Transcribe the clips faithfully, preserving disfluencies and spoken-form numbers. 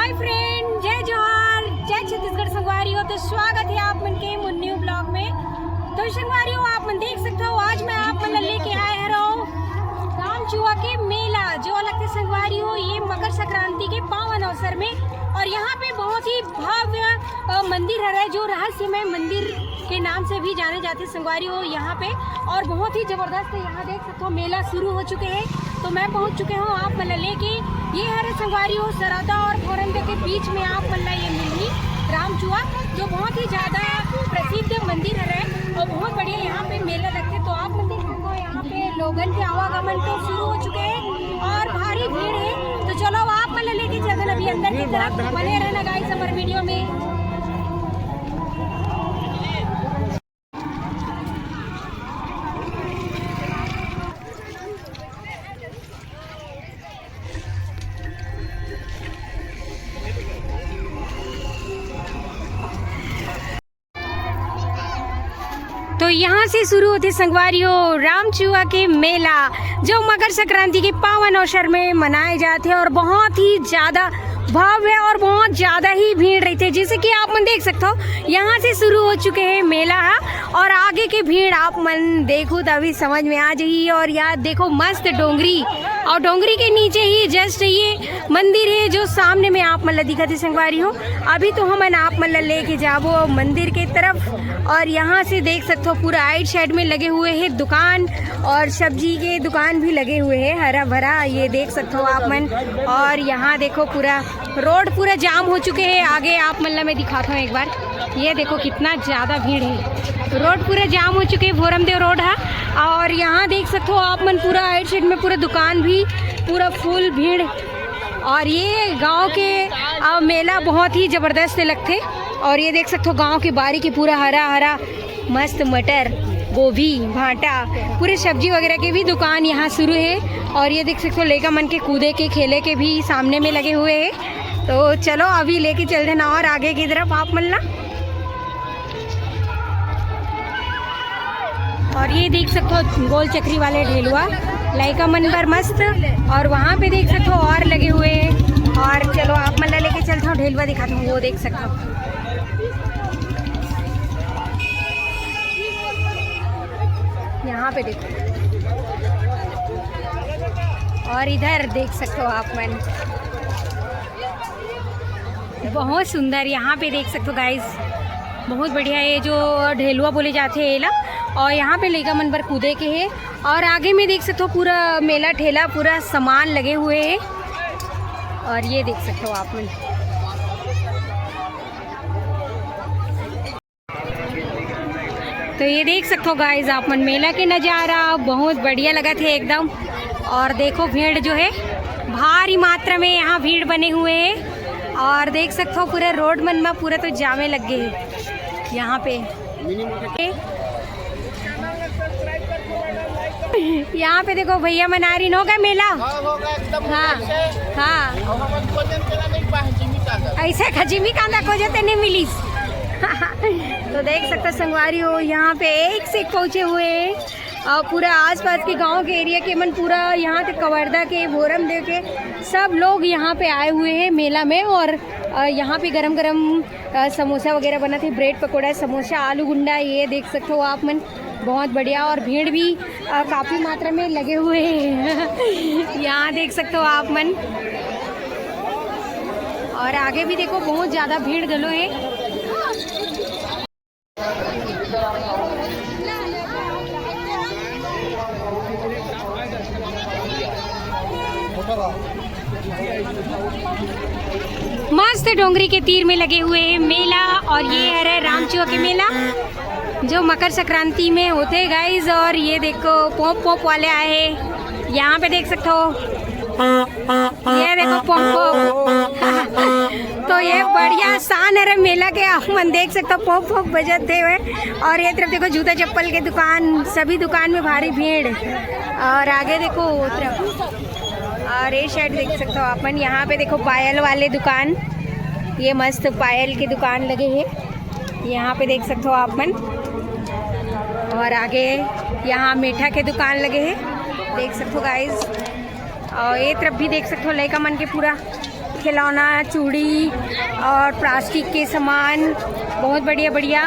Hi friend, जय जोहार, जय छत्तीसगढ़ संगवारी हो। तो स्वागत है आप मन के मोर न्यू ब्लॉग में। तो संगवारी हो, आप मन देख सकते हो, आज मैं आप मन ला लेके आए हरव रामचुआ के मेला, जो लगथे संगवारी हो ये मकर संक्रांति के पावन अवसर में। और यहाँ पे बहुत ही भव्य अ, मंदिर हरे, जो रहस्यमय मंदिर के नाम से भी जाने जाते संगवारी हो यहाँ पे। और बहुत ही जबरदस्त यहाँ देख सकते हो मेला शुरू हो चुके हैं। तो मैं पहुँच चुके हूँ आप मन ला लेके। ये हरे संगवारी हो सरौदा और भोरमदेव के बीच में आप मन ला ये मिलही रामचुआ, जो बहुत ही ज्यादा प्रसिद्ध मंदिर हरे और बहुत बढ़िया यहाँ पे मेला लगथे। तो आप मन देख सकते हो यहाँ पे लोगन के आवागमन तो शुरू हो चुके हैं और भारी भीड़ है। तो चलो आप मन ला लेके चलते हैं अभी अंदर की तरफ। बने रहना गाइस हमारे वीडियो में। तो यहाँ से शुरू होथे संगवारी हो रामचुआ के मेला, जो मकर संक्रांति के पावन अवसर में मनाए जाथे और बहुत ही ज्यादा भव्य और बहुत ज्यादा ही भीड़ रहिथे। जैसे कि आप मन देख सकते हो, यहाँ से शुरू हो चुके हैं मेला ह, और आगे के भीड़ आप मन देखो तभी समझ में आ जाही। और यहाँ देखो मस्त डोंगरी, और डोंगरी के नीचे ही जस्ट ये मंदिर है जो सामने में आप मन ला दिखत हे संगवारी हो। अभी तो हमन आप मन ला लेके जाबो मंदिर के तरफ। और यहाँ से देख सकते हो पूरा आइड साइड में लगे हुए हैं दुकान, और सब्जी के दुकान भी लगे हुए हैं हरा भरा, ये देख सकते हो आप मन। और यहाँ देखो पूरा रोड पूरा जाम हो चुके हैं। आगे आप मन ला मैं दिखाता हूँ एक बार, ये देखो कितना ज्यादा भीड़ है, रोड पूरा जाम हो चुके हैं, भोरमदेव रोड है। और यहाँ देख सकते हो आप मन पूरा आइड साइड में पूरा दुकान भी पूरा फुल भीड़। और ये गांव के अ, मेला बहुत ही जबरदस्त लगथे। और ये देख सकते हो गांव के बारी के पूरा हरा हरा मस्त मटर, गोभी, भांटा, पूरे सब्जी वगैरह के भी दुकान यहाँ शुरू है। और ये देख सकते हो लइका मन के कूदे के खेले के भी सामने में लगे हुए हैं। तो चलो अभी लेके चलते हैं ना और आगे की तरफ आप मन ला। और ये देख सकते हो गोल चक्री वाले ढेलुआ लइका मन बर मस्त। और वहाँ पे देख सकते हो और लगे हुए हैं। और चलो आप मन ला लेके चलता हूँ, ढेलुआ दिखाता हूँ, वो देख सकते हो। यहाँ पे देखो, और इधर देख सकते हो आप मन, बहुत सुंदर। यहाँ पे देख सकते हो गाइस, बहुत बढ़िया ये जो ढेलुआ बोले जाते हैं एला। और यहाँ पे लइका मन बर कूदे के है। और आगे में देख सकते हो पूरा मेला ठेला पूरा सामान लगे हुए है। और ये देख सकते हो आप मन, तो ये देख सकते हो गाइस आप मन मेला के नज़ारा बहुत बढ़िया लगत है एकदम। और देखो भीड़ जो है भारी मात्रा में यहाँ भीड़ बने हुए है। और देख सकते हो पूरे रोड मन में पूरा तो जामे लग गए है यहाँ पे। यहाँ पे देखो भैया मना रही हो गया मेला। हाँ, होगा एकदम हाँ, ऊपर से। हाँ। और हमन भोजन केला नहीं पाए, जिमी कांदा। ऐसे खजिमी कांदा खोजे ते नहीं मिलीस। तो देख सकते हो संगवारी हो, यहाँ पे एक से एक पहुँचे हुए हैं। और पूरा आसपास के गांव के एरिया के मन पूरा यहाँ के कवर्धा के, भोरमदेव के सब लोग यहाँ पे आए हुए हैं मेला में। और अ, यहाँ पे गरम गरम अ, समोसा वगैरह बनत हे, ब्रेड पकौड़ा, समोसा, आलू गुंडा, ये देख सकते हो आप मन, बहुत बढ़िया। और भीड़ भी अ, काफ़ी मात्रा में लगे हुए हैं। यहाँ देख सकते हो आप मन, और आगे भी देखो बहुत ज़्यादा भीड़ घलो है। मस्त डोंगरी के तीर में लगे हुए हैं मेला, और ये हरे रामचुआ के मेला, जो मकर संक्रांति में होते गाइस। और ये देखो पोंप पोंप वाले आए हैं, यहाँ पे देख सकते हो। ये देखो पोंप पोंप। तो ये बढ़िया शान हरे मेला के, आप मन देख सकते हो पोंप पोंप बजत हे। और ये तरफ देखो जूता चप्पल के दुकान, सभी दुकान में भारी भीड़। और आगे देखो वो तरफ, और ये साइड देख सकते हो आप मन। यहाँ पे देखो पायल वाले दुकान, ये मस्त पायल के दुकान लगे हैं। यहाँ पे देख सकते हो आप मन, और आगे यहाँ मीठा के दुकान लगे हैं, देख सकते हो गाइस। और ये तरफ भी देख सकते हो लइका मन के पूरा खिलौना, चूड़ी और प्लास्टिक के सामान, बहुत बढ़िया बढ़िया।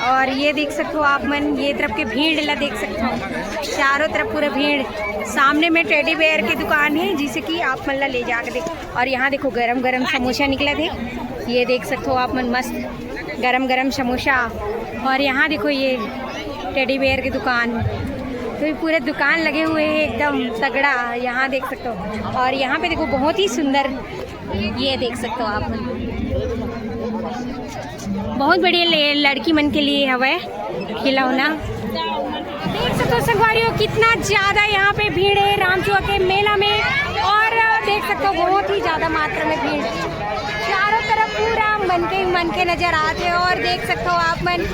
और ये देख सकते हो आप मन, ये तरफ के भीड़ ला देख सकते हो, चारों तरफ पूरा भीड़। सामने में टेडी बेयर के दुकान है, जिसे कि आप मन ला ले जाके देख। और यहाँ देखो, गरम गरम समोसा निकला थे, ये देख सकते हो आप मन, मस्त गरम गरम समोसा। और यहाँ देखो, ये टेडी बेयर की दुकान, तो ये पूरे दुकान लगे हुए हैं एकदम तगड़ा, यहाँ देख सकते हो। और यहाँ पे देखो, बहुत ही सुंदर, ये देख सकते हो आप, बहुत बढ़िया ले-, लड़की मन के लिए हवे खिलौना। देख सकते हो संगवारी हो, कितना ज्यादा यहाँ पे भीड़ है रामचुआ के मेला में। और देख सकते हो, बहुत ही ज्यादा मात्रा में भीड़, चारों तरफ पूरा मनखे ही मनखे नजर आते हैं। और देख सकते हो आप मन,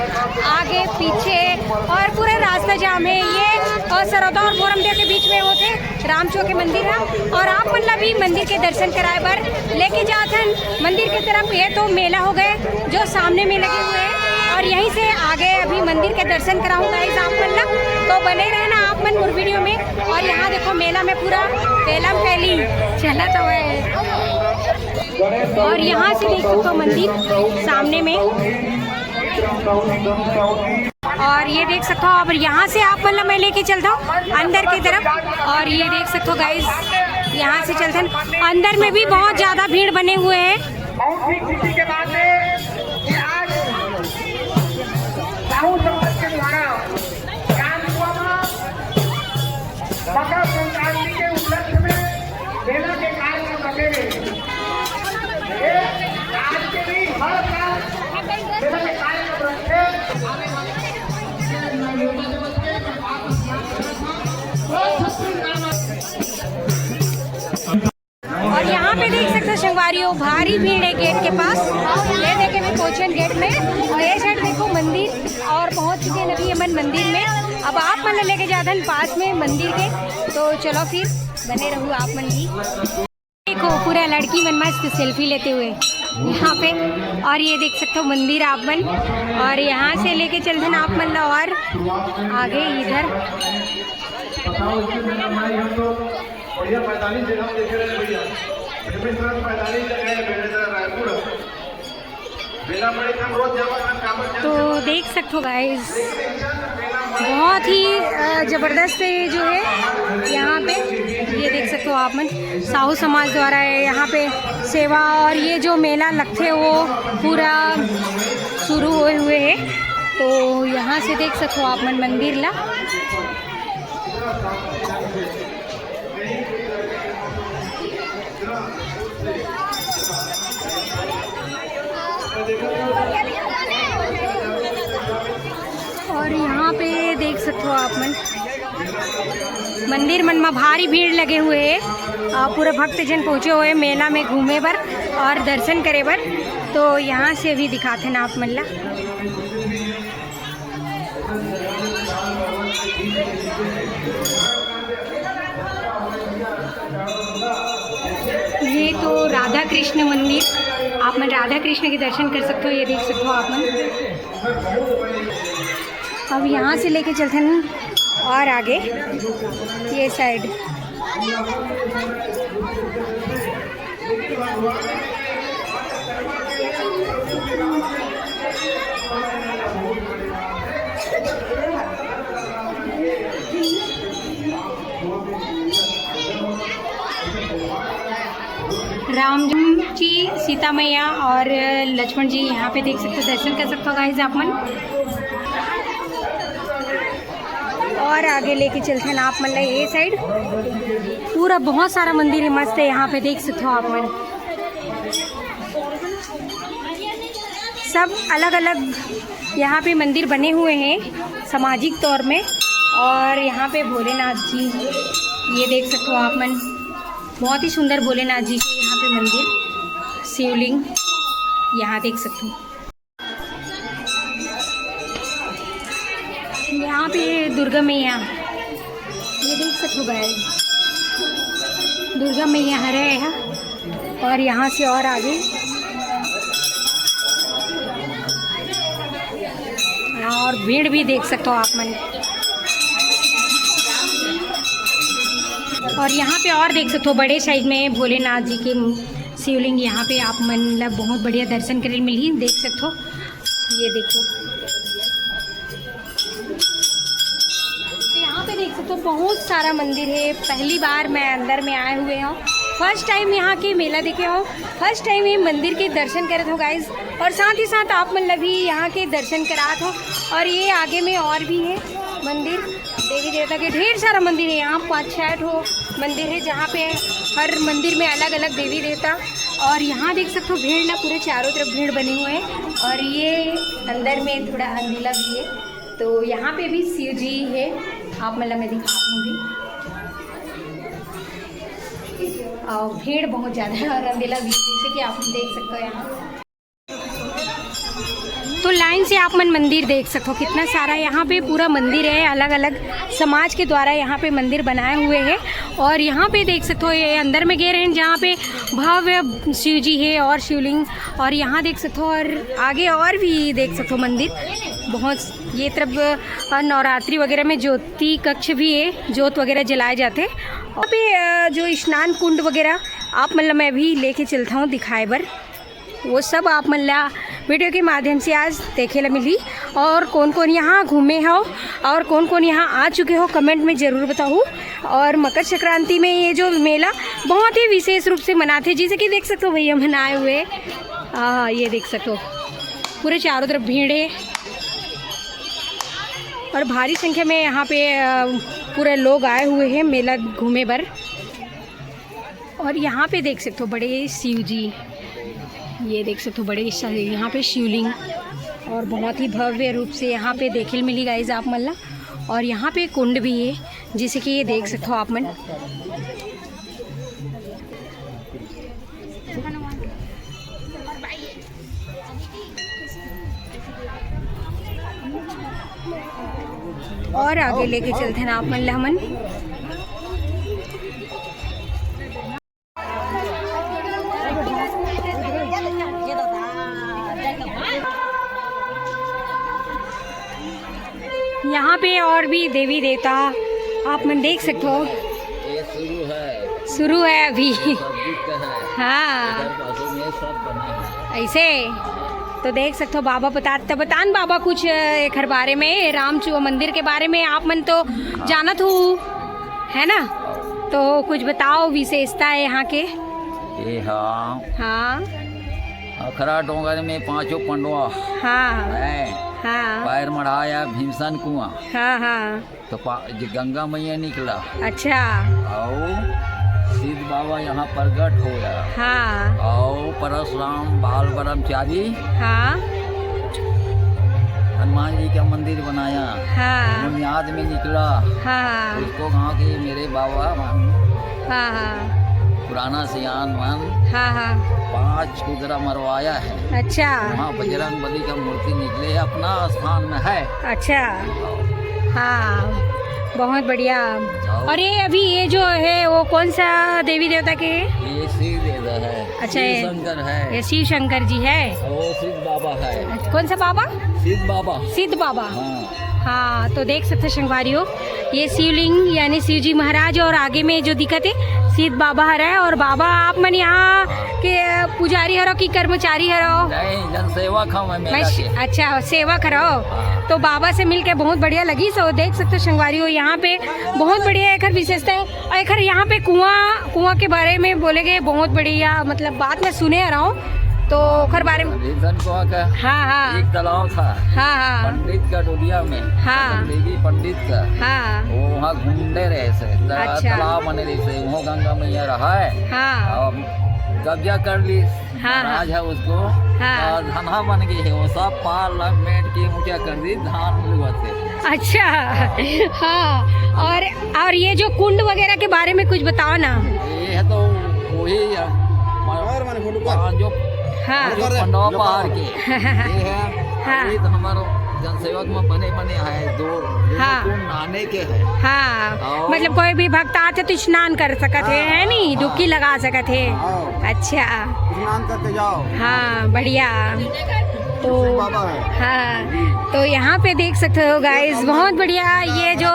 आगे पीछे और पूरा रास्ता जाम है। ये, अ, सरौदा और मोरमदेव के बीच में होते रामचुआ के मंदिर है। और आप मन ला भी मंदिर के दर्शन कराए बर लेके जात हन मंदिर के तरफ। ये तो मेला हो गए जो सामने में लगे हुए हैं, और यहीं से आगे अभी मंदिर के दर्शन कराऊं गाइस आप मन ला, तो बने रहना आप मन मोर वीडियो में। और यहाँ देखो, मेला में पूरा पेलम पेली चला तो है। और यहाँ से देख सकते हो मंदिर सामने में। और ये देख सकते हो, अब यहाँ से आप मन ला मैं लेके चलता हूँ अंदर की तरफ। और ये देख सकते हो गाइस, यहाँ से चलते हैं अंदर में, भी बहुत ज्यादा भीड़ बने हुए हैं। बहुत ही खुशी के बात है कि आज साहू समाज के द्वारा रामकुआ मकर संक्रांति के उपलक्ष्य में मेला के कार्यक्रम रखे गए। ये आज के भी हर साल मेला के कार्यक्रम रखे। और यहाँ पे देख सकते हो संगवारी हो, भारी भीड़ है गेट के पास। ये देखे मैं पहुंचन गेट में, और ये साइड देखो मंदिर, और पहुंच चुके हैं अभी हमन मंदिर में। अब आप मन लेके जाथन पास में मंदिर के, तो चलो फिर बने रहू आप मन भी। देखो पूरा लड़की मन मस्त सेल्फी लेते हुए यहाँ पे। और ये देख सकते हो मंदिर आप मन, और यहाँ से लेके चलथन आप मन ला और आगे इधर। बताओ, इससे मेरा भाई हम तो बढ़िया मैदानी जगह देखे रहे भैया, बेगूसराय मैदानी जगह है, बेगूसराय रायपुर है। मेला पड़े हम रोज जावा हम काबर तो देख सकते हो गाइस, बहुत ही अ, जबरदस्त ये जो है यहाँ पे, ये देख सकते हो आप मन, साहू समाज द्वारा है यहाँ पे सेवा। और ये जो मेला लगथे वो पूरा शुरू होए हुए है, तो यहाँ से देख सकते हो आप मन मंदिर ला। और यहाँ पे देख सकते हो आप मन, मंदिर मन में भारी भीड़ लगे हुए है। आ, पूरा भक्तजन पहुँचे हुए हैं मेला में घूमे बर और दर्शन करे बर। तो यहाँ से भी दिखाते ना आप मन ला। ये तो राधा कृष्ण मंदिर, आप मन राधा कृष्ण के दर्शन कर सकते हो। ये देख सकते हो आप मन। अब यहाँ से लेके चलते हैं और आगे ये साइड। राम जी, सीता मैया और लक्ष्मण जी यहाँ पे देख सकते हो, दर्शन कर सकते हो गाइस आप मन। और आगे लेके चलते हैं आप मन ला ये साइड। पूरा बहुत सारा मंदिर है, मस्त है, यहाँ पे देख सकते हो आप मन। सब अलग अलग यहाँ पे मंदिर बने हुए हैं सामाजिक तौर में। और यहाँ पे भोलेनाथ जी, ये देख सकते हो आप मन, बहुत ही सुंदर भोलेनाथ जी के यहाँ पे मंदिर, शिवलिंग यहाँ देख सकते हो। यहाँ पे दुर्गा मैया, ये देख सकते हो गाइस, दुर्गा मैया हरे है। और यहाँ से और आगे और भीड़ भी देख सकते हो आप मन। और यहाँ पे और देख सकते हो बड़े साइज में भोलेनाथ जी के शिवलिंग यहाँ पे आप मन ला बहुत बढ़िया दर्शन करे मिलही, देख सकथो। ये देखो, तो यहाँ पे देख सकते हो बहुत सारा मंदिर है। पहली बार मैं अंदर में आए हुए हूँ, फर्स्ट टाइम यहाँ के मेला देखे हूँ, फर्स्ट टाइम ये मंदिर के दर्शन करे हो गाइज, और साथ ही साथ आप मन ला भी यहाँ के दर्शन करात हो। और ये आगे में और भी है मंदिर, देवी देवता के ढेर सारा मंदिर है यहाँ, पाँच छः ठो मंदिर है जहाँ पे हर मंदिर में अलग अलग देवी देवता। और यहाँ देख सकते हो भीड़ ना, पूरे चारों तरफ भीड़ बने हुए हैं। और ये अंदर में थोड़ा अंधेला भी है, तो यहाँ पे भी शिव जी है, आप मतलब मैं दिखा दूंगी। और भीड़ बहुत ज़्यादा है और अंधेला भी है, जैसे कि आप देख सकते हो यहाँ। तो लाइन से आप मन मंदिर देख सकते हो, कितना सारा यहाँ पे पूरा मंदिर है, अलग अलग समाज के द्वारा यहाँ पे मंदिर बनाए हुए हैं। और यहाँ पे देख सकते हो, ये अंदर में गए रहे हैं जहाँ पे भव्य शिव जी है और शिवलिंग, और यहाँ देख सकते हो और आगे और भी देख सकते हो मंदिर बहुत। ये तरफ अ, नवरात्रि वगैरह में ज्योति कक्ष भी है, जोत वगैरह जलाए जाते हैं। और पे अ, जो स्नान कुंड वगैरह आप मतलब मैं भी लेके चलता हूँ दिखाए बर, वो सब आप मन ला वीडियो के माध्यम से आज देखे ला मिली। और कौन कौन यहाँ घूमे हो और कौन कौन यहाँ आ चुके हो, कमेंट में ज़रूर बताओ। और मकर संक्रांति में ये जो मेला बहुत ही विशेष रूप से मनाते, जैसे कि देख सकते हो भैया मन आए हुए हैं। हाँ, ये देख सकते हो पूरे चारों तरफ भीड़ है और भारी संख्या में यहाँ पे अ, पूरे लोग आए हुए हैं मेला घूमे बर। और यहाँ पे देख सकते हो बड़े शिव जी, ये देख सकते हो बड़े श- यहाँ पे शिवलिंग, और बहुत ही भव्य रूप से यहाँ पे देखे मिली गाइज आप मन ला। और यहाँ पे कुंड भी है, जैसे कि ये देख सकते हो आप मन। और आगे लेके चलते हैं आप मन ला हमन। यहाँ पे और भी देवी देवता आप मन देख सकते हो। ये शुरू है, शुरू है अभी। पब्लिक का है। हाँ, इधर बाजू में सब बना है। ऐसे तो देख सकते हो बाबा बता, तो बतान बाबा कुछ एखर बारे में, राम चू मंदिर के बारे में। आप मन तो जानत हो, है ना? तो कुछ बताओ विशेषता है यहाँ के। ये हाँ, हाँ, अखरा डोंगर में पांचों पंडवा हाँ, है। हाँ, पैर मढ़ाया भीमसन कुआं, हाँ, हाँ, तो पा- जो गंगा मैया निकला अच्छा, और सिद्ध बाबा यहाँ प्रगट होया हाँ, और परशुराम बाल ब्रह्मचारी हाँ, हनुमान जी का मंदिर बनाया, हाँ, बुनियाद में निकला। हाँ, उसको गांव के मेरे बाबा मन, हाँ, हाँ, पुराना सियान मन हाँ, हाँ, पांच कुदरा मरवाया है। अच्छा, वहाँ बजरंग बली का मूर्ति निकले अपना स्थान में है। अच्छा, हाँ, बहुत बढ़िया। और ये अभी ये जो है वो कौन सा देवी देवता के है? ये शिव देवता है, अच्छा, शिव ये- शंकर है, ये शिव शंकर जी है। और वो सिद्ध बाबा है। कौन सा बाबा? सिद्ध बाबा। सिद्ध बाबा। हाँ, हाँ, तो देख सकते हो संगवारी हो, ये शिवलिंग यानी शिव जी महाराज, और आगे में जो दिखत है सिद्ध बाबा हरा है। और बाबा आप मन यहाँ के पुजारी हरो कि कर्मचारी हरो? नहीं, जनसेवक हम हैं मेला मैं के। अच्छा, सेवक हरो। तो बाबा से मिलके बहुत बढ़िया लगी। सो देख सकते हो संगवारी हो, यहाँ पे बहुत बढ़िया एखर विशेषता है। और एखर यहाँ पे कुआं, कुआं के बारे में बोले गए बहुत बढ़िया, मतलब बात मैं सुने आ रहा हूँ, तो ओखर बारे में। भीमसन कुआं का हाँ, हाँ, एक तालाब था हाँ, हाँ, पंडित का डोलिया में, हाँ। देवी पंडित का, हाँ, वो वहाँ घूमते रहे से, त- अच्छा। तालाब बने रहे से, वो गंगा मैया रहा है। हाँ, अब कब्जा कर ली, हाँ। राज है उसको, हाँ। और धनहा बन गई है, वो सब पार लपेट के ऊंचा कर दी धान लुआ से। अच्छा, हाँ। और और ये जो कुंड वगैरह के बारे में कुछ बताओ ना। ये है तो वही है, और माने फोटो पर जो हाँ, जो पंडवा पहाड़ के ये है। हाँ। ये तो हमारे जनसेवक में बने बने हैं दो, दो हाँ। कुंड नहाने के हैं। हाँ, और मतलब कोई भी भक्त आते तो स्नान कर सकत है, है नी, डुबकी लगा सकत है। हाँ। अच्छा। स्नान करके जाओ। हाँ, बढ़िया। तो बाबा है। हाँ, तो यहाँ पे देख सकते हो गाइस, बहुत बढ़िया। ये जो,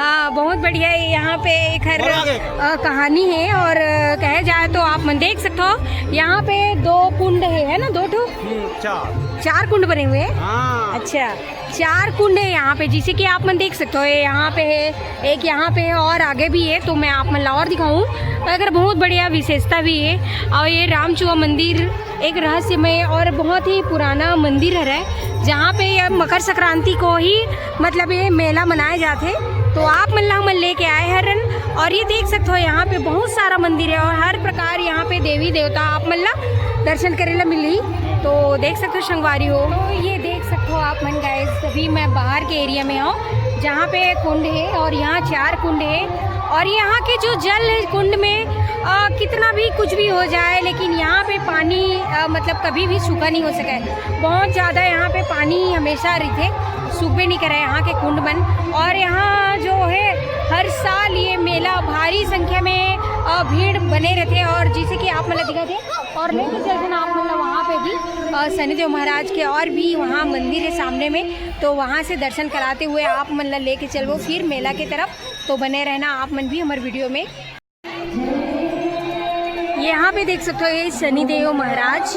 हाँ, बहुत बढ़िया। ये यहाँ पे एक हर, और आगे। अ, कहानी है और, अ, कहे जाए तो आप मन देख सकते हो, यहाँ पे दो कुंड है, है ना, दो ठो, हम्म, चार। चार कुंड बने हुए हैं। हाँ। अच्छा, चार कुंड है यहाँ पे, जैसे कि आप मन देख सकते हो, ये यहाँ पे है, एक यहाँ पे है और आगे भी है, तो मैं आप मन ला और दिखाऊँ। अगर बहुत बढ़िया विशेषता भी है। और ये रामचुआ मंदिर एक रहस्यमय और बहुत ही पुराना मंदिर हरे, जहाँ पे ये मकर संक्रांति को ही, मतलब, ये मेला मनाए जाथे। तो आप मन ला हमन लेके आए हरन और ये देख सकते हो, यहाँ पे बहुत सारा मंदिर है और हर प्रकार यहाँ पे देवी देवता आप मन ला दर्शन करे ला मिलही। तो देख सकते हो संगवारी हो, तो ये देख सकते हो आप मन गाइस, अभी मैं बाहर के एरिया में हूँ जहाँ पे कुंड है और यहाँ चार कुंड है और यहाँ के जो जल है कुंड में, अ, कितना भी कुछ भी हो जाए, लेकिन यहाँ पे पानी, अ, मतलब, कभी भी सूखा नहीं हो सका है। बहुत ज़्यादा यहाँ पे पानी हमेशा रहिथे, सूखबे नहीं करे यहाँ के कुंड मन। और यहाँ जो है, हर साल ये मेला भारी संख्या में, अ, भीड़ बने रहते हैं और जैसे कि आप मन ला दिखा थे और लेके चलते ना आप मन ला वहाँ पे भी, अ, शनिदेव महाराज के और भी वहाँ मंदिर है सामने में, तो वहाँ से दर्शन कराते हुए आप मन ला लेके चलबो फिर मेला के तरफ। तो बने रहना आप मन भी हमारे वीडियो में। यहाँ पे देख सकते हो, ये शनिदेव महाराज,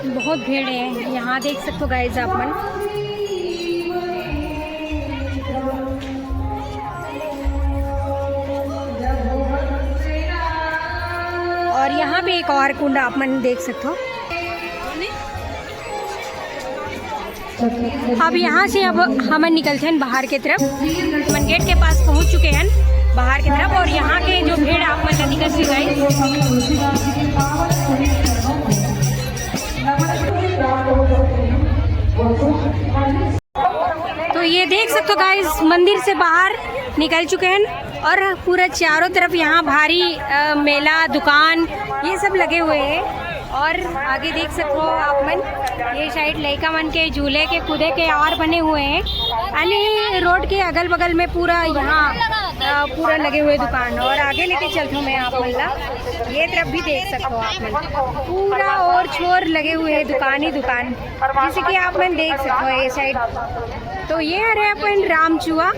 बहुत भीड़ है यहाँ, देख सकते हो गाइस आप मन। और यहाँ पे एक और कुंड आप मन देख सकते हो। अब यहाँ से अब हमन निकलते हैं बाहर के तरफ। हमन गेट के पास पहुँच चुके हैं बाहर के तरफ, और यहाँ के जो भीड़ आप मन ला दिखत हे गाइस। तो ये देख सकते हो गाइस, मंदिर से बाहर निकल चुके हैं और पूरा चारों तरफ यहाँ भारी, अ, मेला, दुकान, ये सब लगे हुए हैं। और आगे देख सकते हो आप मन, ये साइड लइका मन के झूले के, कूदे के और बने हुए हैं। यानी रोड के अगल बगल में पूरा यहाँ, अ, पूरा लगे हुए दुकान। और आगे लेके चलता हूँ मैं आप मन ला, ये तरफ भी देख सकते हो आप मन, पूरा और छोर लगे हुए हैं दुकान ही दुकान, जैसे कि आप मन देख सकते हो ये साइड। तो ये हरे अपन रामचुआ,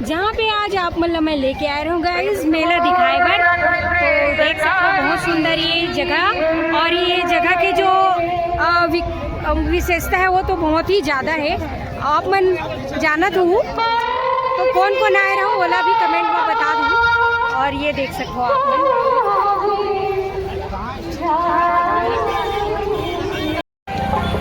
जहाँ पे आज आप मन ला मैं लेके आए रहूँ गाइस, मेला दिखाए बर। तो देख सकते हो बहुत सुंदर ये जगह, और ये जगह के जो, अ, वि-, अ, विशेषता है वो तो बहुत ही ज़्यादा है। आप मन जानत हो तो कौन कौन आए रहो, ओला भी कमेंट में बता दो। और ये देख सकते हो आप मन।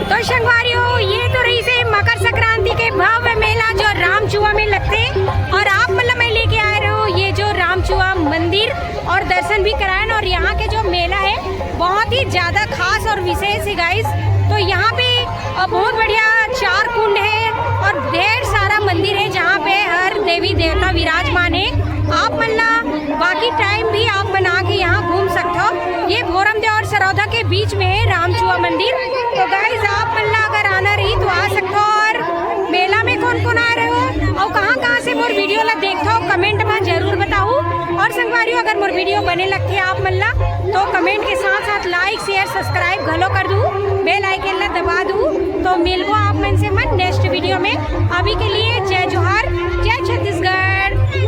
तो संगवारी हो, ये तो रहिसे मकर संक्रांति के भव्य मेला जो रामचुआ में लगथे, और आप मन ला मैं लेके आए रहो ये जो रामचुआ मंदिर और दर्शन भी कराएन, और यहाँ के जो मेला है बहुत ही ज्यादा खास और विशेष है गाइस। तो यहाँ पे, अ, बहुत बढ़िया चार कुंड है और ढेर सारा मंदिर है जहाँ पे हर देवी देवता विराजमान है। आप मन ला बाकी टाइम भी आप मन आके यहाँ घूम सकते हो। ये भोरमदेव और सरौदा के बीच में है रामचुआ मंदिर। तो गाइस, आप मन ला अगर आना रही तो आ सकते हो। और मेला में कौन कौन आ रहे हो और कहाँ कहाँ से मोर वीडियो ला देखते हो, कमेंट में जरूर बताओ। और संगवारी हो, अगर मोर वीडियो बने लगथे आप मन ला तो कमेंट के साथ साथ लाइक, शेयर, सब्सक्राइब घलो कर दू, बेल आइकन ला दबा दू। तो मिलबो आप मन से मन नेक्स्ट वीडियो में। अभी के लिए जय जोहार, जय छत्तीसगढ़।